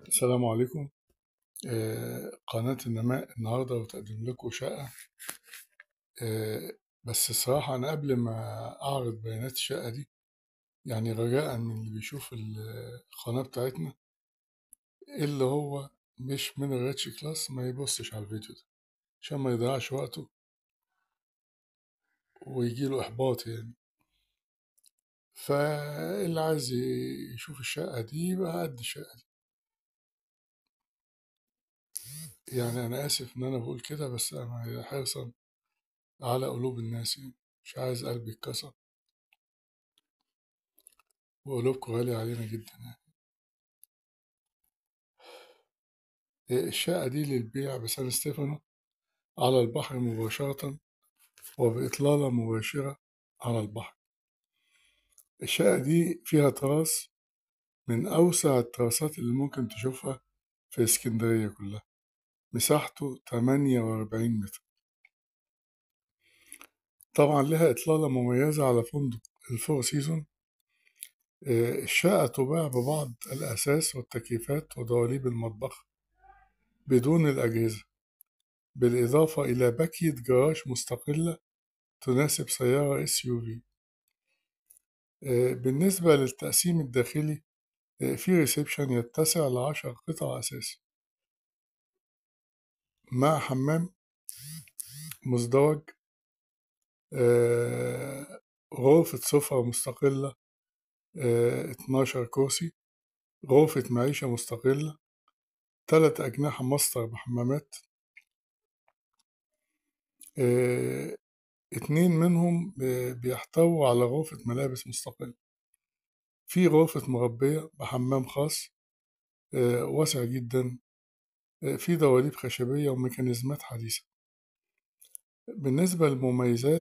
السلام عليكم. قناة النماء النهاردة بتقدم لكم شقة. بس الصراحة أنا قبل ما أعرض بيانات الشقة دي، يعني رجاء من اللي بيشوف القناة بتاعتنا اللي هو مش من ال rich class ما يبصش على الفيديو ده عشان ما يضيعش وقته ويجيله إحباط يعني. فاللي عايز يشوف الشقة دي يبقى قد الشقة دي. يعني أنا آسف إن أنا بقول كده، بس أنا حرصا على قلوب الناس، يعني مش عايز قلبي يتكسر، وقلوبكم غالية علينا جدا يعني. الشقة دي للبيع بسان ستيفانو على البحر مباشرة وبإطلالة مباشرة على البحر. الشقة دي فيها تراس من أوسع التراسات اللي ممكن تشوفها في اسكندرية كلها، مساحته 48 متر. طبعا لها إطلالة مميزة على فندق الفور سيزون. الشقة تباع ببعض الأساس والتكييفات ودواليب المطبخ بدون الأجهزة، بالإضافة إلى باكية جراج مستقلة تناسب سيارة SUV. بالنسبة للتقسيم الداخلي، في reception يتسع ل10 قطع أساسي مع حمام مزدوج، غرفة سفرة مستقلة، 12 كرسي، غرفة معيشة مستقلة، 3 أجنحة ماستر بحمامات، 2 منهم بيحتووا على غرفة ملابس مستقلة، في غرفة مربية بحمام خاص واسع جدا، في دواليب خشبية وميكانيزمات حديثة. بالنسبة للمميزات،